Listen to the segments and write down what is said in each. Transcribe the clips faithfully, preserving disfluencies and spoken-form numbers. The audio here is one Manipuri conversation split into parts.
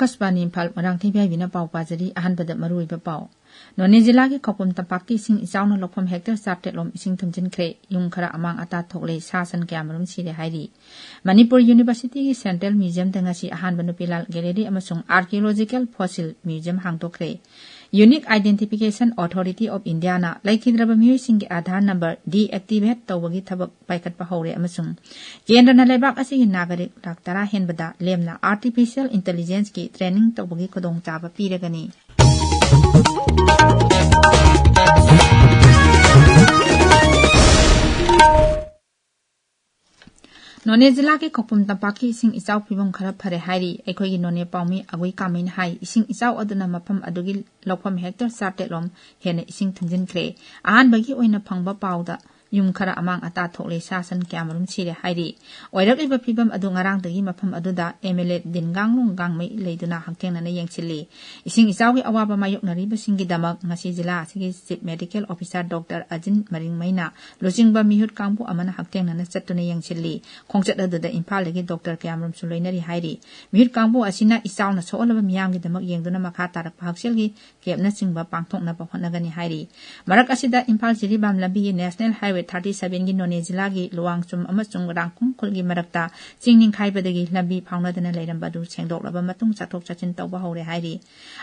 ꯑꯀꯥꯁꯕꯥꯅꯤ ꯏꯝꯐꯥꯜ, ꯃꯣꯏꯔꯥꯡꯊꯦꯝ ꯏꯕꯦꯝꯍꯥꯏꯕꯤꯅ ꯄꯥꯎ ꯄꯥꯖꯔꯤ꯫ ꯑꯍꯥꯟꯕꯗ ꯃꯔꯨꯑꯣꯏꯕ ꯄꯥꯎ꯫ ꯅꯣꯅꯦ ꯖꯤꯂꯥꯒꯤ ꯈꯧꯄꯨꯝ ꯇꯝꯄꯥꯛꯀꯤ ꯏꯁꯤꯡ ꯏꯆꯥꯎꯅ ꯂꯧꯐꯝ ꯍꯦꯛꯇꯔ ꯆꯥꯇ꯭ꯔꯦꯠ ꯂꯣꯝ ꯏꯁꯤꯡ ꯊꯨꯝꯖꯤꯟꯈ꯭ꯔꯦ꯫ ꯌꯨꯝ ꯈꯔ ꯑꯃꯥꯡ ꯑꯇꯥ ꯊꯣꯛꯂꯦ, ꯁꯥ ꯁꯟ ꯀꯌꯥꯃꯔꯨꯝ ꯁꯤꯔꯦ ꯍꯥꯏꯔꯤ꯫ ꯃꯅꯤꯄꯨꯔ ꯌꯨꯅꯤꯚꯔꯁꯤꯇꯤꯒꯤ ꯁꯦꯟꯇ꯭ꯔꯦꯜ ꯃ꯭ꯌꯨꯖꯤꯌꯝꯗ ꯉꯁꯤ ꯑꯍꯥꯟꯕ ꯅꯨꯄꯤꯂꯥꯜ ꯒꯦꯂꯦꯔꯤ ꯑꯃꯁꯨꯡ ꯑꯥꯔꯀꯤꯑꯣꯂꯣꯖꯤꯀꯦꯜ ꯐꯣꯁꯤꯜ ꯃ꯭ꯌꯨꯖꯤꯌꯝ ꯍꯥꯡꯗꯣꯛꯈ꯭ꯔꯦ꯫ Unique Identification Authority of Indiaꯅ ꯂꯩꯈꯤꯗ꯭ꯔꯕ ꯃꯤꯑꯣꯏꯁꯤꯡꯒꯤ ꯑꯥꯙꯥꯔ ꯅꯝꯕꯔ deactivate ꯇꯧꯕꯒꯤ ꯊꯕꯛ ꯄꯥꯏꯈꯠꯄ ꯍꯧꯔꯦ ꯑꯃꯁꯨꯡ ꯀꯦꯟꯗ꯭ꯔꯅ ꯂꯩꯕꯥꯛ ꯑꯁꯤꯒꯤ ꯅꯥꯒꯔꯤꯛ ꯂꯥꯈ ꯇꯔꯥ ꯍꯦꯟꯕꯗ ꯂꯦꯝꯅ Artificial Intelligenceꯀꯤ training ꯇꯧꯕꯒꯤ ꯈꯨꯗꯣꯡꯆꯥꯕ ꯄꯤꯔꯒꯅꯤ꯫ ꯅꯣꯅꯦ ꯖꯤꯂꯥꯒꯤ ꯈꯧꯄꯨꯝ ꯇꯝꯄꯥꯛꯀꯤ ꯏꯁꯤꯡ ꯏꯆꯥꯎ ꯐꯤꯕꯝ ꯈꯔ ꯐꯔꯦ ꯍꯥꯏꯔꯤ꯫ ꯑꯩꯈꯣꯏꯒꯤ ꯅꯣꯅꯦ ꯄꯥꯎꯃꯤ ꯑꯒꯨꯏ ꯀꯥꯃꯩꯅ ꯍꯥꯏ, ꯏꯁꯤꯡ ꯏꯆꯥꯎ ꯑꯗꯨꯅ ꯃꯐꯝ ꯑꯗꯨꯒꯤ ꯂꯧꯐꯝ ꯍꯦꯛꯇꯔ ꯆꯥꯇ꯭ꯔꯦꯠ ꯂꯣꯝ ꯍꯦꯟꯅ ꯏꯁꯤꯡ ꯊꯨꯝꯖꯤꯟꯈ꯭ꯔꯦ꯫ ꯑꯍꯥꯟꯕꯒꯤ ꯑꯣꯏꯅ ꯐꯪꯕ ꯄꯥꯎꯗ ꯌꯨꯝ ꯈꯔ ꯑꯃꯥꯡ ꯑꯇꯥ ꯊꯣꯛꯂꯦ, ꯁꯥ ꯁꯟ ꯀꯌꯥꯃꯔꯨꯝ ꯁꯤꯔꯦ ꯍꯥꯏꯔꯤ꯫ ꯑꯣꯏꯔꯛꯂꯤꯕ ꯐꯤꯕꯝ ꯑꯗꯨ ꯉꯔꯥꯡꯗꯒꯤ ꯃꯐꯝ ꯑꯗꯨꯗ MLA ꯗꯤꯟꯒꯥꯡꯂꯨꯡ ꯒꯥꯡꯃꯩ ꯂꯩꯗꯨꯅ ꯍꯛꯊꯦꯡꯅꯅ ꯌꯦꯡꯁꯤꯜꯂꯤ꯫ ꯏꯁꯤꯡ ꯏꯆꯥꯎꯒꯤ ꯑꯋꯥꯕ ꯃꯥꯌꯣꯛꯅꯔꯤꯕꯁꯤꯡꯒꯤꯗꯃꯛ ꯉꯁꯤ ꯖꯤꯂꯥ ꯑꯁꯤꯒꯤ Chief Medical Officer ꯗꯣꯛꯇꯔ ꯑꯖꯤꯟ ꯃꯔꯤꯡꯃꯩꯅ ꯂꯨꯆꯤꯡꯕ ꯃꯤꯍꯨꯠ ꯀꯥꯡꯕꯨ ꯑꯃꯅ ꯍꯛꯊꯦꯡꯅꯅ ꯆꯠꯇꯨꯅ ꯌꯦꯡꯁꯤꯜꯂꯤ꯫ ꯈꯣꯡꯆꯠ ꯑꯗꯨꯗ ꯏꯝꯐꯥꯜꯗꯒꯤ ꯗꯣꯛꯇꯔ ꯀꯌꯥꯃꯔꯨꯝꯁꯨ ꯂꯣꯏꯅꯔꯤ ꯍꯥꯏꯔꯤ꯫ ꯃꯤꯍꯨꯠ ꯀꯥꯡꯕꯨ ꯑꯁꯤꯅ ꯏꯆꯥꯎꯅ ꯁꯣꯛꯍꯜꯂꯕ ꯃꯤꯌꯥꯝꯒꯤꯗꯃꯛ ꯌꯦꯡꯗꯨꯅ ꯃꯈꯥ ꯇꯥꯔꯛꯄ ꯍꯛꯁꯦꯜꯒꯤ ꯀꯦꯝꯞꯅꯆꯤꯡꯕ ꯄꯥꯡꯊꯣꯛꯅꯕ ꯍꯣꯠꯅꯒꯅꯤ ꯍꯥꯏꯔꯤ꯫ ꯃꯔꯛ ꯑꯁꯤꯗ ꯏꯝꯐꯥꯜ ꯖꯤꯔꯤꯕꯥꯝ ꯂꯝꯕꯤꯒꯤ National Highway thirty sevenꯒꯤ ꯅꯣꯅꯦ ꯖꯤꯂꯥꯒꯤ ꯂꯨꯋꯥꯡꯆꯨꯝ ꯑꯃꯁꯨꯡ ꯔꯥꯡꯈꯨꯝ ꯈꯨꯜꯒꯤ ꯃꯔꯛꯇ ꯆꯤꯡ ꯅꯤꯡꯈꯥꯏꯕꯗꯒꯤ ꯂꯝꯕꯤ ꯐꯥꯎꯅꯗꯅ ꯂꯩꯔꯝꯕ ꯑꯗꯨ ꯁꯦꯡꯗꯣꯛꯂꯕ ꯃꯇꯨꯡ ꯆꯠꯊꯣꯛ ꯆꯠꯁꯤꯟ ꯇꯧꯕ ꯍꯧꯔꯦ ꯍꯥꯏꯔꯤ꯫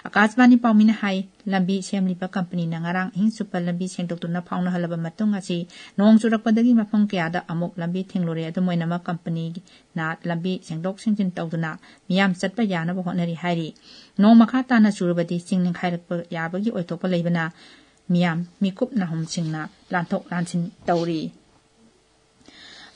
ꯑꯀꯥꯁꯕꯥꯅꯤ ꯄꯥꯎꯃꯤꯅ ꯍꯥꯏ, ꯂꯝꯕꯤ ꯁꯦꯝꯂꯤꯕ ꯀꯝꯄꯅꯤꯅ ꯉꯔꯥꯡ ꯑꯍꯤꯡ ꯆꯨꯞꯄ ꯂꯝꯕꯤ ꯁꯦꯡꯗꯣꯛꯇꯨꯅ ꯐꯥꯎꯅꯍꯜꯂꯕ ꯃꯇꯨꯡ ꯑꯁꯤ ꯅꯣꯡ ꯆꯨꯔꯛꯄꯗꯒꯤ ꯃꯐꯝ ꯀꯌꯥꯗ ꯑꯃꯨꯛ ꯂꯝꯕꯤ ꯊꯤꯡꯂꯨꯔꯦ꯫ ꯑꯗꯨꯝ ꯑꯣꯏꯅꯃꯛ ꯀꯝꯄꯅꯤꯅ ꯂꯝꯕꯤ ꯁꯦꯡꯗꯣꯛ ꯁꯦꯡꯖꯤꯟ ꯇꯧꯗꯨꯅ ꯃꯤꯌꯥꯝ ꯆꯠꯄ ꯌꯥꯅꯕ ꯍꯣꯠꯅꯔꯤ ꯍꯥꯏꯔꯤ꯫ ꯅꯣꯡ ꯃꯈꯥ ꯇꯥꯅ ꯆꯨꯔꯕꯗꯤ ꯆꯤꯡ ꯅꯤꯡꯈꯥꯏꯔꯛꯄ ꯌꯥꯕꯒꯤ ꯑꯣꯏꯊꯣꯛꯄ ꯂꯩꯕꯅ ꯃꯤꯌꯥꯝ ꯃꯤꯀꯨꯞ ꯅꯥꯍꯨꯝꯁꯤꯡꯅ ꯂꯥꯟꯊꯣꯛ ꯂꯥꯟꯁꯤꯟ ꯇꯧꯔꯤ꯫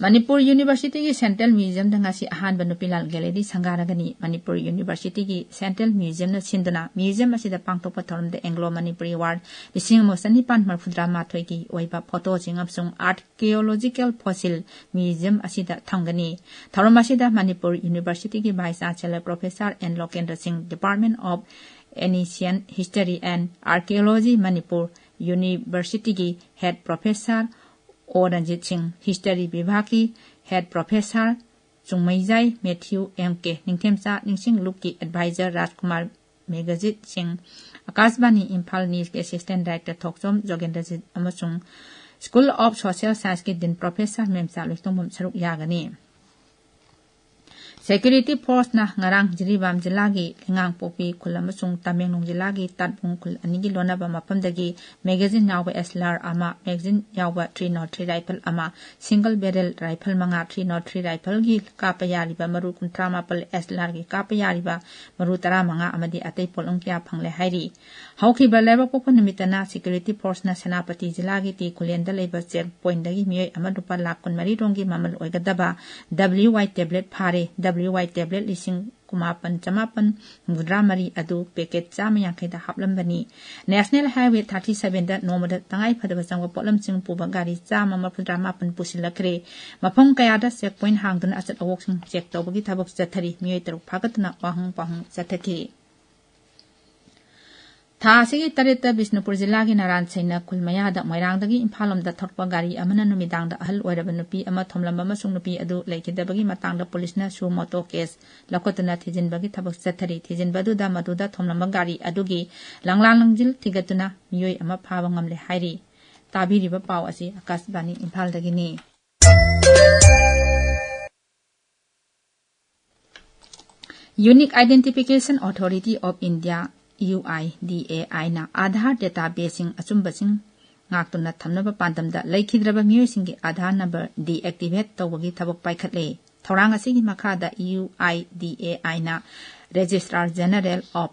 ꯃꯅꯤꯄꯨꯔ ꯌꯨꯅꯤꯚꯔꯁꯤꯇꯤꯒꯤ ꯁꯦꯟꯇ꯭ꯔꯦꯜ ꯃ꯭ꯌꯨꯖꯤꯌꯝꯗ ꯉꯁꯤ ꯑꯍꯥꯟꯕ ꯅꯨꯄꯤꯂꯥꯜ ꯒꯦꯂꯦꯔꯤ ꯁꯪꯒꯥꯔꯒꯅꯤ꯫ ꯃꯅꯤꯄꯨꯔ ꯌꯨꯅꯤꯚꯔꯁꯤꯇꯤꯒꯤ ꯁꯦꯟꯇ꯭ꯔꯦꯜ ꯃ꯭ꯌꯨꯖꯤꯌꯝꯅ ꯁꯤꯟꯗꯨꯅ ꯃ꯭ꯌꯨꯖꯤꯌꯝ ꯑꯁꯤꯗ ꯄꯥꯡꯊꯣꯛꯄ ꯊꯧꯔꯝꯗ Anglo Manipuri War ꯂꯤꯁꯤꯡ ꯑꯃ ꯆꯅꯤꯄꯥꯟ ꯃꯔꯤꯐꯨꯇꯔꯥ ꯃꯥꯊꯣꯏꯒꯤ ꯑꯣꯏꯕ ꯐꯣꯇꯣꯁꯤꯡ ꯑꯃꯁꯨꯡ ꯑꯥꯔꯀꯤꯑꯣꯂꯣꯖꯤꯀꯦꯜ ꯐꯣꯁꯤꯜ ꯃ꯭ꯌꯨꯖꯤꯌꯝ ꯑꯁꯤꯗ ꯊꯝꯒꯅꯤ꯫ ꯊꯧꯔꯝ ꯑꯁꯤꯗ ꯃꯅꯤꯄꯨꯔ ꯌꯨꯅꯤꯚꯔꯁꯤꯇꯤꯒꯤ Vice Chancellor Professor N ꯂꯣꯀꯦꯟꯗ꯭ꯔ ꯁꯤꯡ, Department of Ancient History and Archaeology, Manipur ꯌꯨꯅꯤꯚꯔꯁꯤꯇꯤꯒꯤ Head Professor O Ranjit Singh, history ꯕꯤꯚꯥꯒꯀꯤ Head Professor Chungmeijai Mathew, M K Ningthemcha, ꯅꯤꯡꯁꯤꯡ ꯂꯨꯞꯀꯤ ꯑꯦꯗꯚꯥꯏꯖꯔ ꯔꯥꯖꯀꯨꯃꯥꯔ ꯃꯦꯘꯖꯤꯠ ꯁꯤꯡ, ꯑꯀꯥꯁꯕꯥꯅꯤ ꯏꯝꯐꯥꯜ ꯅ꯭ꯌꯨꯁꯀꯤ ꯑꯦꯁꯤꯁꯇꯦꯟ ꯗꯥꯏꯔꯦꯛꯇꯔ ꯊꯣꯛꯆꯣꯝ ꯖꯣꯒꯦꯟꯗ꯭ꯔꯖꯤꯠ ꯑꯃꯁꯨꯡ School of Social Scienceꯀꯤ ꯗꯤꯟ ꯄ꯭ꯔꯣꯐꯦꯁꯔ ꯃꯦꯝꯆꯥ ꯂꯣꯏꯇꯣꯡꯕꯝ ꯁꯔꯨꯛ ꯌꯥꯒꯅꯤ꯫ ꯁꯦꯀ꯭ꯌꯨꯔꯤꯇꯤ ꯐꯣꯔꯁꯅ ꯉꯔꯥꯡ ꯖꯤꯔꯤꯕꯥꯝ ꯖꯤꯂꯥꯒꯤ ꯂꯩꯉꯥꯡꯄꯣꯛꯄꯤ ꯈꯨꯜ ꯑꯃꯁꯨꯡ ꯇꯃꯦꯡꯂꯣꯡ ꯖꯤꯂꯥꯒꯤ ꯇꯥꯠꯕꯨꯡ ꯈꯨꯜ ꯑꯅꯤꯒꯤ ꯂꯣꯟꯅꯕ ꯃꯐꯝꯗꯒꯤ ꯃꯦꯒꯥꯖꯤꯟ ꯌꯥꯎꯕ ꯑꯦꯁ ꯑꯦꯜ ꯑꯥꯔ ꯑꯃ, ꯃꯦꯒꯥꯖꯤꯟ ꯌꯥꯎꯕ ꯊ꯭ꯔꯤ ꯅꯣꯠ ꯊ꯭ꯔꯤ ꯔꯥꯏꯐꯜ ꯑꯃ, ꯁꯤꯡꯒꯜ ꯕꯦꯔꯦꯜ ꯔꯥꯏꯐꯜ ꯃꯉꯥ, ꯊ꯭ꯔꯤ ꯅꯣꯠ ꯊ꯭ꯔꯤ ꯔꯥꯏꯐꯜꯒꯤ ꯀꯥꯞꯄ ꯌꯥꯔꯤꯕ ꯃꯔꯨ ꯀꯨꯟꯊ꯭ꯔꯥ ꯃꯥꯄꯜ, ꯑꯦꯁ ꯑꯦꯜ ꯑꯥꯔꯒꯤ ꯀꯥꯞꯄ ꯌꯥꯔꯤꯕ ꯃꯔꯨ ꯇꯔꯥꯃꯉꯥ ꯑꯃꯗꯤ ꯑꯇꯩ ꯄꯣꯠꯂꯝ ꯀꯌꯥ ꯐꯪꯂꯦ ꯍꯥꯏꯔꯤ꯫ ꯍꯧꯈꯤꯕ ꯂꯩꯕꯥꯛꯄꯣꯛꯄ ꯅꯨꯃꯤꯠꯇꯅ ꯁꯦꯀ꯭ꯌꯨꯔꯤꯇꯤ ꯐꯣꯔꯁꯅ ꯁꯦꯅꯥꯄꯇꯤ ꯖꯤꯂꯥꯒꯤ ꯇꯤ ꯈꯨꯂꯦꯟꯗ ꯂꯩꯕ ꯆꯦꯛ ꯄꯣꯏꯟꯗꯒꯤ ꯃꯤꯑꯣꯏ ꯑꯃ ꯂꯨꯄꯥ ꯂꯥꯈ ꯀꯨꯟꯃꯔꯤ ꯔꯣꯝꯒꯤ ꯃꯃꯜ ꯑꯣꯏꯒꯗꯕ ꯗꯕ꯭ꯂꯤꯌꯨ ꯋꯥꯏ ꯇꯦꯕ꯭ꯂꯦꯠ ꯐꯥꯔꯦ꯫ ꯗꯕ꯭ꯂꯤꯌꯨ ꯋꯥꯏ ꯇꯦꯕ꯭ꯂꯦꯠ ꯂꯤꯁꯤꯡ ꯀꯨꯟꯃꯥꯄꯟ ꯆꯃꯥꯄꯟ ꯍꯨꯝꯐꯨꯇꯔꯥ ꯃꯔꯤ ꯑꯗꯨ ꯄꯦꯀꯦꯠ ꯆꯥꯝꯃ ꯌꯥꯡꯈꯩꯗ ꯍꯥꯞꯂꯝꯕꯅꯤ꯫ ꯅꯦꯁꯅꯦꯜ ꯍꯥꯏꯋꯦ ꯊꯥꯔꯇꯤ ꯁꯚꯦꯟꯗ ꯅꯣꯡꯃꯗ ꯇꯉꯥꯏ ꯐꯗꯕ ꯆꯪꯕ ꯄꯣꯠꯂꯝꯁꯤꯡ ꯄꯨꯕ ꯒꯥꯔꯤ ꯆꯥꯝꯃ ꯃꯔꯤꯐꯨꯇꯔꯥ ꯃꯥꯄꯟ ꯄꯨꯁꯤꯜꯂꯛꯈ꯭ꯔꯦ꯫ ꯃꯐꯝ ꯀꯌꯥꯗ ꯆꯦꯛ ꯄꯣꯏꯟ ꯍꯥꯡꯗꯨꯅ ꯑꯆꯠ ꯑꯋꯣꯛꯁꯤꯡ ꯆꯦꯛ ꯇꯧꯕꯒꯤ ꯊꯕꯛ ꯆꯠꯊꯔꯤ꯫ ꯃꯤꯑꯣꯏ ꯇꯔꯨꯛ ꯐꯥꯒꯠꯇꯨꯅ ꯋꯥꯍꯪ ꯄꯥꯎꯍꯪ ꯆꯠꯊꯈꯤ꯫ ꯊꯥ ꯑꯁꯤꯒꯤ ꯇꯔꯦꯠꯇ ꯕꯤꯁꯅꯨꯄꯨꯔ ꯖꯤꯂꯥꯒꯤ ꯅꯥꯔꯥꯟ ꯁꯩꯅ ꯈꯨꯜ ꯃꯌꯥꯗ ꯃꯣꯏꯔꯥꯡꯗꯒꯤ ꯏꯝꯐꯥꯜ ꯂꯣꯝꯗ ꯊꯧꯔꯛꯄ ꯒꯥꯔꯤ ꯑꯃꯅ ꯅꯨꯃꯤꯗꯥꯡꯗ ꯑꯍꯜ ꯑꯣꯏꯔꯕ ꯅꯨꯄꯤ ꯑꯃ ꯊꯣꯝꯂꯝꯕ ꯑꯃꯁꯨꯡ ꯅꯨꯄꯤ ꯑꯗꯨ ꯂꯩꯈꯤꯗꯕꯒꯤ ꯃꯇꯥꯡꯗ ꯄꯨꯂꯤꯁꯅ ꯁꯨ ꯃꯣꯇꯣ ꯀꯦꯁ ꯂꯧꯈꯠꯇꯨꯅ ꯊꯤꯖꯤꯟꯕꯒꯤ ꯊꯕꯛ ꯆꯠꯊꯔꯤ꯫ ꯊꯤꯖꯤꯟꯕꯗꯨꯗ ꯃꯗꯨꯗ ꯊꯣꯝꯂꯝꯕ ꯒꯥꯔꯤ ꯑꯗꯨꯒꯤ ꯂꯪꯂꯥ ꯂꯪꯖꯤꯜ ꯊꯤꯒꯠꯇꯨꯅ ꯃꯤꯑꯣꯏ ꯑꯃ ꯐꯥꯕ ꯉꯝꯂꯦ ꯍꯥꯏꯔꯤ꯫ ꯇꯥꯕꯤꯔꯤꯕ ꯄꯥꯎ ꯑꯁꯤ ꯑꯀꯥꯁꯕꯥꯅꯤ ꯏꯝꯐꯥꯜꯗꯒꯤꯅꯤ꯫ Unique Identification Authority of India, UIDAIꯅ Aadhaar ꯗꯦꯇꯥꯕꯦꯁꯁꯤꯡ ꯑꯆꯨꯝꯕꯁꯤꯡ ꯉꯥꯛꯇꯨꯅ ꯊꯝꯅꯕ ꯄꯥꯟꯗꯝꯗ ꯂꯩꯈꯤꯗ꯭ꯔꯕ ꯃꯤꯑꯣꯏꯁꯤꯡꯒꯤ ꯑꯥꯙꯥꯔ ꯅꯝꯕꯔ ꯗꯤꯑꯦꯛꯇꯤꯚꯦꯠ ꯇꯧꯕꯒꯤ ꯊꯕꯛ ꯄꯥꯏꯈꯠꯂꯦ꯫ ꯊꯧꯔꯥꯡ ꯑꯁꯤꯒꯤ ꯃꯈꯥꯗ UIDAIꯅ Registrar General of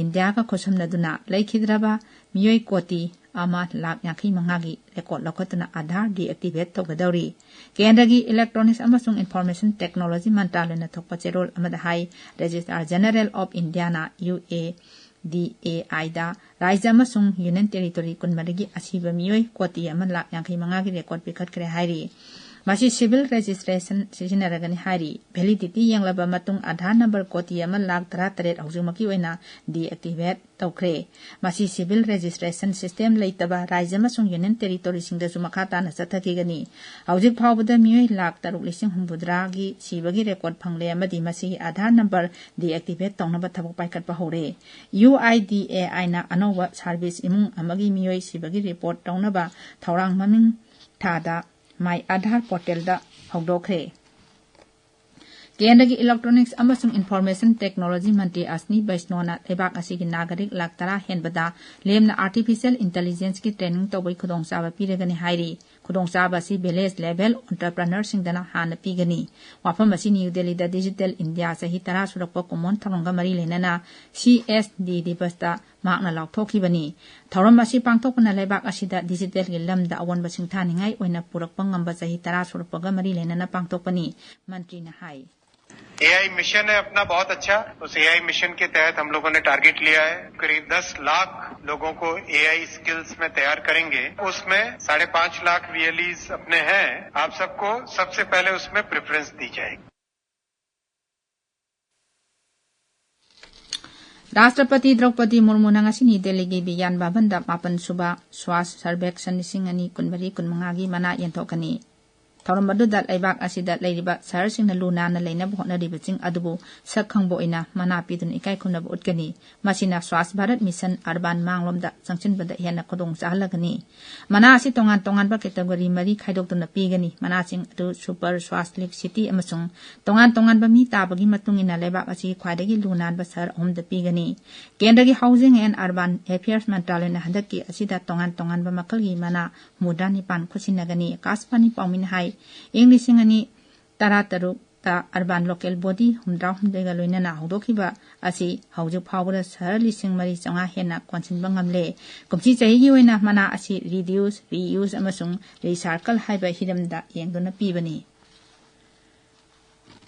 Indiaꯒ ꯈꯨꯠꯁꯝꯅꯗꯨꯅ ꯂꯩꯈꯤꯗ꯭ꯔꯕ ꯃꯤꯑꯣꯏ ꯀꯣꯇꯤ ꯑꯃ ꯂꯥꯈ ꯌꯥꯡꯈꯩ ꯃꯉꯥꯒꯤ ꯔꯦꯀꯣꯔꯗ ꯂꯧꯈꯠꯇꯨꯅ ꯑꯥꯙꯥꯔ ꯗꯤꯑꯦꯛꯇꯤꯚꯦꯠ ꯇꯧꯒꯗꯧꯔꯤ꯫ ꯀꯦꯟꯗ꯭ꯔꯒꯤ Electronics ꯑꯃꯁꯨꯡ Information Technology ꯃꯟꯇ꯭ꯔꯥꯂꯌꯅ ꯊꯣꯛꯄ ꯆꯦꯔꯣꯜ ꯑꯃꯗ ꯍꯥꯏ, Registrar General of Indiaꯅ UIDAIꯗ ꯔꯥꯖ꯭ꯌ ꯑꯃꯁꯨꯡ ꯌꯨꯅꯤꯌꯟ ꯇꯦꯔꯤꯇꯣꯔꯤ ꯀꯨꯟꯃꯔꯤꯒꯤ ꯑꯁꯤꯕ ꯃꯤꯑꯣꯏ ꯀꯣꯇꯤ ꯑꯃ ꯂꯥꯈ ꯌꯥꯡꯈꯩ ꯃꯉꯥꯒꯤ ꯔꯦꯀꯣꯔꯗ ꯄꯤꯈꯠꯈ꯭ꯔꯦ ꯍꯥꯏꯔꯤ꯫ ꯃꯁꯤ civil registration ꯁꯤꯖꯤꯟꯅꯔꯒꯅꯤ ꯍꯥꯏꯔꯤ꯫ Validity ꯌꯦꯡꯂꯕ ꯃꯇꯨꯡ ꯑꯥꯙꯥꯔ ꯅꯝꯕꯔ ꯀꯣꯇꯤ ꯑꯃ ꯂꯥꯈ ꯇꯔꯥꯇꯔꯦꯠ ꯍꯧꯖꯤꯛꯃꯛꯀꯤ ꯑꯣꯏꯅ deactivate ꯇꯧꯈ꯭ꯔꯦ꯫ ꯃꯁꯤ civil registration system ꯂꯩꯇꯕ ꯔꯥꯖ꯭ꯌ ꯑꯃꯁꯨꯡ Union Territoryꯁꯤꯡꯗꯁꯨ ꯃꯈꯥ ꯇꯥꯅ ꯆꯠꯊꯈꯤꯒꯅꯤ꯫ ꯍꯧꯖꯤꯛ ꯐꯥꯎꯕꯗ ꯃꯤꯑꯣꯏ ꯂꯥꯈ ꯇꯔꯨꯛ ꯂꯤꯁꯤꯡ ꯍꯨꯝꯐꯨꯇꯔꯥꯒꯤ ꯁꯤꯕꯒꯤ record ꯐꯪꯂꯦ ꯑꯃꯗꯤ ꯃꯁꯤꯒꯤ ꯑꯥꯙꯥꯔ ꯅꯝꯕꯔ deactivate ꯇꯧꯅꯕ ꯊꯕꯛ ꯄꯥꯏꯈꯠꯄ ꯍꯧꯔꯦ꯫ UIDAIꯅ ꯑꯅꯧꯕ service ꯏꯃꯨꯡ ꯑꯃꯒꯤ ꯃꯤꯑꯣꯏ ꯁꯤꯕꯒꯤ report ꯇꯧꯅꯕ ꯊꯧꯔꯥꯡ ꯃꯃꯤꯡ ꯊꯥꯗ My Aadhaar portalꯗ ꯍꯧꯗꯣꯛꯈ꯭ꯔꯦ꯫ ꯀꯦꯟꯗ꯭ꯔꯒꯤ Electronics ꯑꯃꯁꯨꯡ Information Technology ꯃꯟꯇ꯭ꯔꯤ ꯑꯁꯅꯤ ꯕꯩꯁꯅꯣꯅ ꯂꯩꯕꯥꯛ ꯑꯁꯤꯒꯤ ꯅꯥꯒꯔꯤꯛ ꯂꯥꯈ ꯇꯔꯥ ꯍꯦꯟꯕꯗ ꯂꯦꯝꯅ Artificial Intelligenceꯀꯤ training ꯇꯧꯕꯒꯤ ꯈꯨꯗꯣꯡꯆꯥꯕ ꯄꯤꯔꯒꯅꯤ ꯍꯥꯏꯔꯤ꯫ ꯈꯨꯗꯣꯡꯆꯥꯕ ꯑꯁꯤ village level entrepreneurꯁꯤꯡꯗꯅ ꯍꯥꯟꯅ ꯄꯤꯒꯅꯤ꯫ ꯋꯥꯐꯝ ꯑꯁꯤ ꯅ꯭ꯌꯨ ꯗꯦꯜꯂꯤꯗ Digital India ꯆꯍꯤ ꯇꯔꯥ ꯁꯨꯔꯛꯄ ꯀꯨꯝꯑꯣꯟ ꯊꯧꯔꯝꯒ ꯃꯔꯤ ꯂꯩꯅꯅ CSD Divasꯇ ꯃꯍꯥꯛꯅ ꯂꯥꯎꯊꯣꯛꯈꯤꯕꯅꯤ꯫ ꯊꯧꯔꯝ ꯑꯁꯤ ꯄꯥꯡꯊꯣꯛꯄꯅ ꯂꯩꯕꯥꯛ ꯑꯁꯤꯗ digitalꯒꯤ ꯂꯝꯗ ꯑꯑꯣꯟꯕ ꯁꯤꯡꯊꯥꯅꯤꯡꯉꯥꯏ ꯑꯣꯏꯅ ꯄꯨꯔꯛꯄ ꯉꯝꯕ ꯆꯍꯤ ꯇꯔꯥ ꯁꯨꯔꯛꯄꯒ ꯃꯔꯤ ꯂꯩꯅꯅ ꯄꯥꯡꯊꯣꯛꯄꯅꯤ, ꯃꯟꯇ꯭ꯔꯤꯅ ꯍꯥꯏ꯫ एआई मिशन है अपना बहुत अच्छा। उस एआई मिशन के तहत हम लोगों ने टारगेट लिया है, करीब दस लाख लोगों को एआई स्किल्स में तैयार करेंगे। उसमें साढ़े पांच लाख वीएलईज अपने हैं। आप सबको सबसे पहले उसमें प्रेफरेंस दी जाएगी। ꯔꯥꯁꯇ꯭ꯔꯄꯇꯤ ꯗ꯭ꯔꯧꯄꯗꯤ ꯃꯨꯔꯃꯨꯅ ꯉꯁꯤ ꯅ꯭ꯌꯨ ꯗꯦꯜꯂꯤꯒꯤ ꯕꯤꯒ꯭ꯌꯥꯟ ꯚꯕꯟꯗ ꯃꯥꯄꯟ ꯁꯨꯕ ꯁ꯭ꯋꯥꯁ ꯁꯔꯚꯦꯛꯁꯟ ꯂꯤꯁꯤꯡ ꯑꯅꯤ ꯀꯨꯟꯃꯔꯤ ꯀꯨꯟꯃꯉꯥꯒꯤ ꯃꯅꯥ ꯌꯦꯟꯊꯣꯛꯀꯅꯤ꯫ ꯊꯧꯔꯝ ꯑꯗꯨꯗ ꯂꯩꯕꯥꯛ ꯑꯁꯤꯗ ꯂꯩꯔꯤꯕ ꯁꯍꯔꯁꯤꯡꯅ ꯂꯨ ꯅꯥꯟꯅ ꯂꯩꯅꯕ ꯍꯣꯠꯅꯔꯤꯕꯁꯤꯡ ꯑꯗꯨꯕꯨ ꯁꯛ ꯈꯪꯕ ꯑꯣꯏꯅ ꯃꯅꯥ ꯄꯤꯗꯨꯅ ꯏꯀꯥꯏ ꯈꯨꯝꯅꯕ ꯎꯠꯀꯅꯤ꯫ ꯃꯁꯤꯅ ꯁ꯭ꯋꯥꯁ ꯚꯥꯔꯠ ꯃꯤꯁꯟ ꯑꯔꯕꯥꯟ ꯃꯥꯡꯂꯣꯝꯗ ꯆꯪꯁꯤꯟꯕꯗ ꯍꯦꯟꯅ ꯈꯨꯗꯣꯡ ꯆꯥꯍꯜꯂꯒꯅꯤ꯫ ꯃꯅꯥ ꯑꯁꯤ ꯇꯣꯉꯥꯟ ꯇꯣꯉꯥꯟꯕ ꯀꯦꯇꯦꯒꯣꯔꯤ ꯃꯔꯤ ꯈꯥꯏꯗꯣꯛꯇꯨꯅ ꯄꯤꯒꯅꯤ꯫ ꯃꯅꯥꯁꯤꯡ ꯑꯗꯨ ꯁꯨꯄꯔ ꯁ꯭ꯋꯥꯁ ꯂꯤꯐ ꯁꯤꯇꯤ ꯑꯃꯁꯨꯡ ꯇꯣꯉꯥꯟ ꯇꯣꯉꯥꯟꯕ ꯃꯤ ꯇꯥꯕꯒꯤ ꯃꯇꯨꯡ ꯏꯟꯅ ꯂꯩꯕꯥꯛ ꯑꯁꯤꯒꯤ ꯈ꯭ꯋꯥꯏꯗꯒꯤ ꯂꯨ ꯅꯥꯟꯕ ꯁꯍꯔ ꯑꯍꯨꯝꯗ ꯄꯤꯒꯅꯤ꯫ ꯀꯦꯟꯗ꯭ꯔꯒꯤ Housing and Urban Affairs ꯃꯟꯇ꯭ꯔꯥꯂꯌꯅ ꯍꯟꯗꯛꯀꯤ ꯑꯁꯤꯗ ꯇꯣꯉꯥꯟ ꯇꯣꯉꯥꯟꯕ ꯃꯈꯜꯒꯤ ꯃꯅꯥ ꯍꯨꯝꯐꯨꯇꯔꯥ ꯅꯤꯄꯥꯟ ꯈꯨꯠꯁꯤꯟꯅꯒꯅꯤ꯫ ꯑꯀꯥꯁꯕꯥꯅꯤ ꯄꯥꯎꯃꯤꯅ ꯍꯥꯏ, ꯏꯪ ꯂꯤꯁꯤꯡ ꯑꯅꯤ ꯇꯔꯥꯇꯔꯨꯛꯇ ꯑꯔꯕꯥꯟ ꯂꯣꯀꯦꯜ ꯕꯣꯗꯤ ꯍꯨꯝꯐꯨꯇꯔꯥꯍꯨꯝꯗꯣꯏꯒ ꯂꯣꯏꯅꯅ ꯍꯧꯗꯣꯛꯈꯤꯕ ꯑꯁꯤ ꯍꯧꯖꯤꯛ ꯐꯥꯎꯕꯗ ꯁꯍꯔ ꯂꯤꯁꯤꯡ ꯃꯔꯤ ꯆꯥꯝꯃꯉꯥ ꯍꯦꯟꯅ ꯀꯣꯟꯁꯤꯟꯕ ꯉꯝꯂꯦ꯫ ꯀꯨꯝꯁꯤ ꯆꯍꯤꯒꯤ ꯑꯣꯏꯅ ꯃꯅꯥ ꯑꯁꯤ reduce, reuse ꯑꯃꯁꯨꯡ recycle ꯍꯥꯏꯕ ꯍꯤꯔꯝꯗ ꯌꯦꯡꯗꯨꯅ ꯄꯤꯕꯅꯤ꯫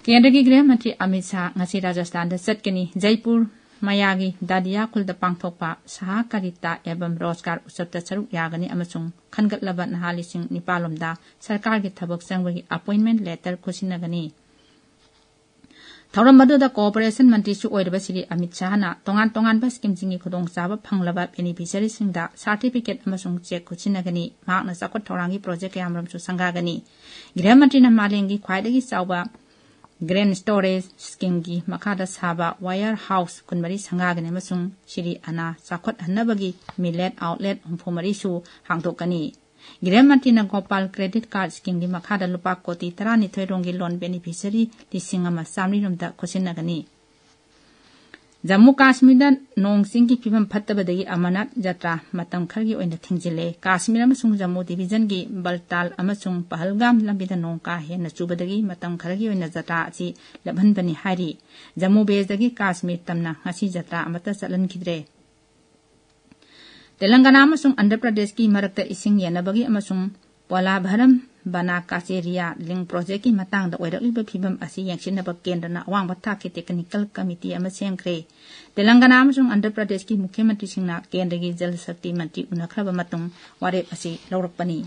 ꯀꯦꯟꯗ꯭ꯔꯒꯤ ꯒ꯭ꯔꯍ ꯃꯟꯇ꯭ꯔꯤ ꯑꯃꯤꯠ ꯁꯥꯍ ꯉꯁꯤ ꯔꯥꯖꯁꯊꯥꯟꯗ ꯆꯠꯀꯅꯤ꯫ ꯖꯩꯄꯨꯔ ꯃꯌꯥꯒꯤ ꯗꯥꯗꯤꯌꯥ ꯈꯨꯜꯗ ꯄꯥꯡꯊꯣꯛꯄ ꯁꯍꯥ ꯀꯥꯔꯤꯇꯥ ꯑꯦꯕꯝ ꯔꯣꯖꯒꯥꯔ ꯎꯠꯁꯕꯇ ꯁꯔꯨꯛ ꯌꯥꯒꯅꯤ ꯑꯃꯁꯨꯡ ꯈꯟꯒꯠꯂꯕ ꯅꯍꯥ ꯂꯤꯁꯤꯡ ꯅꯤꯄꯥꯜ ꯂꯣꯝꯗ ꯁꯔꯀꯥꯔꯒꯤ ꯊꯕꯛ ꯆꯪꯕꯒꯤ ꯑꯦꯄꯣꯏꯟꯃꯦꯟ ꯂꯦꯇꯔ ꯈꯨꯠꯁꯤꯟꯅꯒꯅꯤ꯫ ꯊꯧꯔꯝ ꯑꯗꯨꯗ ꯀꯣꯑꯣꯄꯔꯦꯁꯟ ꯃꯟꯇ꯭ꯔꯤꯁꯨ ꯑꯣꯏꯔꯤꯕ ꯁ꯭ꯔꯤ ꯑꯃꯤꯠ ꯁꯥꯍꯅ ꯇꯣꯉꯥꯟ ꯇꯣꯉꯥꯟꯕ ꯁ꯭ꯀꯤꯝꯁꯤꯡꯒꯤ ꯈꯨꯗꯣꯡꯆꯥꯕ ꯐꯪꯂꯕ ꯕꯦꯅꯤꯐꯤꯁꯔꯤꯁꯤꯡꯗ ꯁꯥꯔꯇꯤꯐꯤꯀꯦꯠ ꯑꯃꯁꯨꯡ ꯆꯦꯛ ꯈꯨꯠꯁꯤꯟꯅꯒꯅꯤ꯫ ꯃꯍꯥꯛꯅ ꯆꯥꯎꯈꯠ ꯊꯧꯔꯥꯡꯒꯤ ꯄ꯭ꯔꯣꯖꯦꯛ ꯀꯌꯥꯃꯔꯨꯝꯁꯨ ꯁꯪꯒꯥꯒꯅꯤ꯫ ꯒ꯭ꯔꯍ ꯃꯟꯇ꯭ꯔꯤꯅ ꯃꯥꯂꯦꯝꯒꯤ ꯈ꯭ꯋꯥꯏꯗꯒꯤ ꯆꯥꯎꯕ ꯒ꯭ꯔꯦꯟ ꯁ꯭ꯇꯣꯔꯦꯖ ꯁ꯭ꯀꯤꯝꯒꯤ ꯃꯈꯥꯗ ꯁꯥꯕ ꯋꯦꯌꯔ ꯍꯥꯎꯁ ꯀꯨꯟꯃꯔꯤ ꯁꯪꯒꯥꯒꯅꯤ ꯑꯃꯁꯨꯡ ꯁ꯭ꯔꯤ ꯑꯅꯥ ꯆꯥꯎꯈꯠꯍꯟꯅꯕꯒꯤ ꯃꯤꯂꯦꯠ ꯑꯥꯎꯠꯂꯦꯠ ꯍꯨꯝꯐꯨ ꯃꯔꯤꯁꯨ ꯍꯥꯡꯗꯣꯛꯀꯅꯤ꯫ ꯒ꯭ꯔꯍ ꯃꯟꯇ꯭ꯔꯤꯅ ꯒꯣꯄꯥꯜ ꯀ꯭ꯔꯦꯗꯤꯠ ꯀꯥꯔꯗ ꯁ꯭ꯀꯤꯝꯒꯤ ꯃꯈꯥꯗ ꯂꯨꯄꯥ ꯀꯣꯇꯤ ꯇꯔꯥꯅꯤꯊꯣꯏ ꯔꯣꯝꯒꯤ ꯂꯣꯟ ꯕꯦꯅꯤꯐꯤꯁꯔꯤ ꯂꯤꯁꯤꯡ ꯑꯃ ꯆꯥꯃꯔꯤ ꯔꯣꯝꯗ ꯈꯨꯠꯁꯤꯟꯅꯒꯅꯤ꯫ ꯖꯝꯃꯨ ꯀꯥꯁꯃꯤꯔꯗ ꯅꯣꯡ ꯆꯤꯡꯒꯤ ꯐꯤꯕꯝ ꯐꯠꯇꯕꯗꯒꯤ ꯑꯃꯔꯅꯥꯊ ꯖꯇ꯭ꯔꯥ ꯃꯇꯝ ꯈꯔꯒꯤ ꯑꯣꯏꯅ ꯊꯤꯡꯖꯤꯜꯂꯦ꯫ ꯀꯥꯁꯃꯤꯔ ꯑꯃꯁꯨꯡ ꯖꯝꯃꯨ ꯗꯤꯚꯤꯖꯟꯒꯤ ꯕꯜꯇꯥꯜ ꯑꯃꯁꯨꯡ ꯄꯍꯜꯒꯥꯝ ꯂꯝꯕꯤꯗ ꯅꯣꯡ ꯀꯥ ꯍꯦꯟꯅ ꯆꯨꯕꯗꯒꯤ ꯃꯇꯝ ꯈꯔꯒꯤ ꯑꯣꯏꯅ ꯖꯇ꯭ꯔꯥ ꯑꯁꯤ ꯂꯦꯞꯍꯟꯕꯅꯤ ꯍꯥꯏꯔꯤ꯫ ꯖꯝꯃꯨ ꯕꯦꯖꯗꯒꯤ ꯀꯥꯁꯃꯤꯔ ꯇꯝꯅ ꯉꯁꯤ ꯖꯇ꯭ꯔꯥ ꯑꯃꯠꯇ ꯆꯠꯍꯟꯈꯤꯗ꯭ꯔꯦ꯫ ꯇꯦꯂꯪꯒꯥꯅꯥ ꯑꯃꯁꯨꯡ ꯑꯟꯙ꯭ꯔ ꯄ꯭ꯔꯗꯦꯁꯀꯤ ꯃꯔꯛꯇ ꯏꯁꯤꯡ ꯌꯦꯟꯅꯕꯒꯤ ꯑꯃꯁꯨꯡ ꯄꯣꯂꯥꯚꯔꯝ ꯕꯅꯥ ꯀꯥꯆꯦꯔꯤꯌꯥ ꯂꯤꯡ ꯄ꯭ꯔꯣꯖꯦꯛꯀꯤ ꯃꯇꯥꯡꯗ ꯑꯣꯏꯔꯛꯂꯤꯕ ꯐꯤꯕꯝ ꯑꯁꯤ ꯌꯦꯡꯁꯤꯟꯅꯕ ꯀꯦꯟꯗ꯭ꯔꯅ ꯑꯋꯥꯡꯕ ꯊꯥꯛꯀꯤ ꯇꯦꯛꯅꯤꯀꯦꯜ ꯀꯃꯤꯇꯤ ꯑꯃ ꯁꯦꯝꯈ꯭ꯔꯦ꯫ ꯇꯦꯂꯪꯒꯥꯅꯥ ꯑꯃꯁꯨꯡ ꯑꯟꯙ꯭ꯔ ꯄ꯭ꯔꯗꯦꯁꯀꯤ ꯃꯨꯈ꯭ꯌ ꯃꯟꯇ꯭ꯔꯤꯁꯤꯡꯅ ꯀꯦꯟꯗ꯭ꯔꯒꯤ ꯖꯜ ꯁꯛꯇꯤ ꯃꯟꯇ꯭ꯔꯤ ꯎꯅꯈ꯭ꯔꯕ ꯃꯇꯨꯡ ꯋꯥꯔꯦꯞ ꯑꯁꯤ ꯂꯧꯔꯛꯄꯅꯤ꯫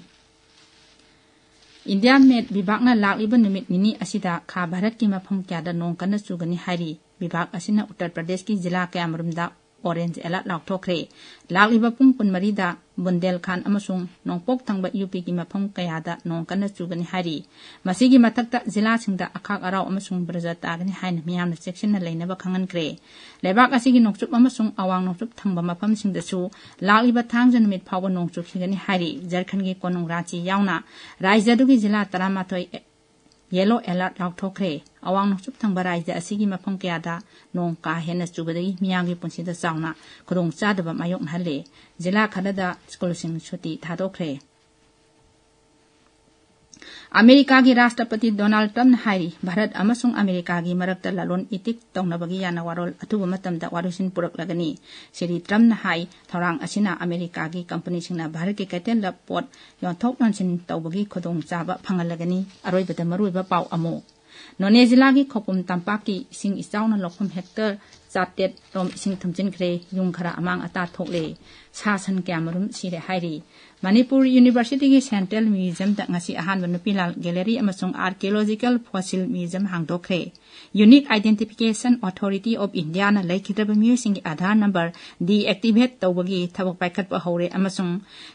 ꯏꯟꯗꯤꯌꯥ ꯃꯦꯠ ꯕꯤꯚꯥꯒꯅ ꯂꯥꯛꯂꯤꯕ ꯅꯨꯃꯤꯠ ꯅꯤꯅꯤ ꯑꯁꯤꯗ ꯈꯥ ꯚꯥꯔꯠꯀꯤ ꯃꯐꯝ ꯀꯌꯥꯗ ꯅꯣꯡ ꯀꯟꯅ ꯆꯨꯒꯅꯤ ꯍꯥꯏꯔꯤ꯫ ꯕꯤꯚꯥꯒ ꯑꯁꯤꯅ ꯎꯠꯇꯔ ꯄ꯭ꯔꯗꯦꯁꯀꯤ ꯖꯤꯂꯥ ꯀꯌꯥꯃꯔꯨꯝꯗ ꯑꯣꯔꯦꯟꯖ ꯑꯦꯂꯔꯠ ꯂꯥꯎꯊꯣꯛꯈ꯭ꯔꯦ꯫ ꯂꯥꯛꯂꯤꯕ ꯄꯨꯡ ꯀꯨꯟꯃꯔꯤꯗ ꯕꯨꯟꯗꯦꯜꯈꯥꯟ ꯑꯃꯁꯨꯡ ꯅꯣꯡꯄꯣꯛ ꯊꯪꯕ ꯌꯨ ꯄꯤꯒꯤ ꯃꯐꯝ ꯀꯌꯥꯗ ꯅꯣꯡ ꯀꯟꯅ ꯆꯨꯒꯅꯤ ꯍꯥꯏꯔꯤ꯫ ꯃꯁꯤꯒꯤ ꯃꯊꯛꯇ ꯖꯤꯂꯥꯁꯤꯡꯗ ꯑꯈꯥꯛ ꯑꯔꯥꯎ ꯑꯃꯁꯨꯡ ꯕ꯭ꯔꯖ ꯇꯥꯒꯅꯤ ꯍꯥꯏꯅ ꯃꯤꯌꯥꯝꯅ ꯆꯦꯛꯁꯤꯟꯅ ꯂꯩꯅꯕ ꯈꯪꯍꯟꯈ꯭ꯔꯦ꯫ ꯂꯩꯕꯥꯛ ꯑꯁꯤꯒꯤ ꯅꯣꯡꯆꯨꯞ ꯑꯃꯁꯨꯡ ꯑꯋꯥꯡ ꯅꯣꯡꯆꯨꯞ ꯊꯪꯕ ꯃꯐꯝꯁꯤꯡꯗꯁꯨ ꯂꯥꯛꯂꯤꯕ ꯊꯥꯡꯖ ꯅꯨꯃꯤꯠ ꯐꯥꯎꯕ ꯅꯣꯡ ꯆꯨꯈꯤꯒꯅꯤ ꯍꯥꯏꯔꯤ꯫ ꯖꯔꯈꯟꯒꯤ ꯀꯣꯅꯨꯡ ꯔꯥꯟꯆꯤ ꯌꯥꯎꯅ ꯔꯥꯖ꯭ꯌ ꯑꯗꯨꯒꯤ ꯖꯤꯂꯥ ꯇꯔꯥꯃꯥꯊꯣꯏ ꯌꯦꯂꯣ ꯑꯦꯂꯔꯠ ꯂꯥꯎꯊꯣꯛꯈ꯭ꯔꯦ꯫ ꯑꯋꯥꯡ ꯅꯣꯡꯆꯨꯞ ꯊꯪꯕ ꯔꯥꯖ꯭ꯌ ꯑꯁꯤꯒꯤ ꯃꯐꯝ ꯀꯌꯥꯗ ꯅꯣꯡ ꯀꯥ ꯍꯦꯟꯅ ꯆꯨꯕꯗꯒꯤ ꯃꯤꯌꯥꯝꯒꯤ ꯄꯨꯟꯁꯤꯗ ꯆꯥꯎꯅ ꯈꯨꯗꯣꯡꯆꯥꯗꯕ ꯃꯥꯌꯣꯛꯅꯍꯜꯂꯦ꯫ ꯖꯤꯂꯥ ꯈꯔꯗ ꯁ꯭ꯀꯨꯜꯁꯤꯡ ꯁꯨꯇꯤ ꯊꯥꯗꯣꯛꯈ꯭ꯔꯦ꯫ ꯑꯃꯦꯔꯤꯀꯥꯒꯤ ꯔꯥꯁꯇ꯭ꯔꯄꯇꯤ ꯗꯣꯅꯥꯜꯗ ꯇ꯭ꯔꯝꯞꯅ ꯍꯥꯏꯔꯤ, ꯚꯥꯔꯠ ꯑꯃꯁꯨꯡ ꯑꯃꯦꯔꯤꯀꯥꯒꯤ ꯃꯔꯛꯇ ꯂꯂꯣꯟ ꯏꯇꯤꯛ ꯇꯧꯅꯕꯒꯤ ꯌꯥꯅꯋꯥꯔꯣꯜ ꯑꯊꯨꯕ ꯃꯇꯝꯗ ꯋꯥꯔꯣꯏꯁꯤꯟ ꯄꯨꯔꯛꯂꯒꯅꯤ꯫ ꯁ꯭ꯔꯤ ꯇ꯭ꯔꯝꯞꯅ ꯍꯥꯏ, ꯊꯧꯔꯥꯡ ꯑꯁꯤꯅ ꯑꯃꯦꯔꯤꯀꯥꯒꯤ ꯀꯝꯄꯅꯤꯁꯤꯡꯅ ꯚꯥꯔꯠꯀꯤ ꯀꯩꯊꯦꯜꯗ ꯄꯣꯠ ꯌꯣꯟꯊꯣꯛ ꯌꯣꯟꯁꯤꯟ ꯇꯧꯕꯒꯤ ꯈꯨꯗꯣꯡꯆꯥꯕ ꯐꯪꯍꯜꯂꯒꯅꯤ꯫ ꯑꯔꯣꯏꯕꯗ ꯃꯔꯨꯑꯣꯏꯕ ꯄꯥꯎ ꯑꯃꯨꯛ꯫ ꯅꯣꯅꯦ ꯖꯤꯂꯥꯒꯤ ꯈꯧꯄꯨꯝ ꯇꯝꯄꯥꯛꯀꯤ ꯏꯁꯤꯡ ꯏꯆꯥꯎꯅ ꯂꯧꯐꯝ ꯍꯦꯛꯇꯔ ꯆꯥꯇ꯭ꯔꯦꯠ ꯔꯣꯝ ꯏꯁꯤꯡ ꯊꯨꯝꯖꯤꯟꯈ꯭ꯔꯦ꯫ ꯌꯨꯝ ꯈꯔ ꯑꯃꯥꯡ ꯑꯇꯥ ꯊꯣꯛꯂꯦ꯫ ꯁꯥ ꯁꯟ ꯀꯌꯥꯃꯔꯨꯝ ꯁꯤꯔꯦ ꯍꯥꯏꯔꯤ꯫ ꯃꯅꯤꯄꯨꯔ ꯌꯨꯅꯤꯚꯔꯁꯤꯇꯤꯒꯤ ꯁꯦꯟꯇ꯭ꯔꯦꯜ ꯃ꯭ꯌꯨꯖꯤꯌꯝꯗ ꯉꯁꯤ ꯑꯍꯥꯟꯕ ꯅꯨꯄꯤ ꯂꯥꯜ ꯒꯦꯂꯔꯤ ꯑꯃꯁꯨꯡ ꯑꯥꯔꯀꯤꯑꯣꯂꯣꯖꯤꯀꯦꯜ ꯐꯣꯁꯤꯜ ꯃ꯭ꯌꯨꯖꯤꯌꯝ ꯍꯥꯡꯗꯣꯛꯈ꯭ꯔꯦ꯫ Unique Identification Authority of Indiaꯅ ꯂꯩꯈꯤꯗ꯭ꯔꯕ ꯃꯤꯑꯣꯏꯁꯤꯡꯒꯤ ꯑꯥꯙꯥꯔ ꯅꯝꯕꯔ deactivate ꯇꯧꯕꯒꯤ ꯊꯕꯛ ꯄꯥꯏꯈꯠꯄ ꯍꯧꯔꯦ ꯑꯃꯁꯨꯡ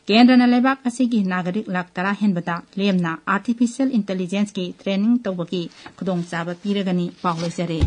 ꯀꯦꯟꯗ꯭ꯔꯅ ꯂꯩꯕꯥꯛ ꯑꯁꯤꯒꯤ ꯅꯥꯒꯔꯤꯛ ꯂꯥꯈ ꯇꯔꯥ ꯍꯦꯟꯕꯗ ꯂꯦꯝꯅ artificial intelligenceꯀꯤ training ꯇꯧꯕꯒꯤ ꯈꯨꯗꯣꯡꯆꯥꯕ ꯄꯤꯔꯒꯅꯤ꯫ ꯄꯥꯎ ꯂꯣꯏꯖꯔꯦ꯫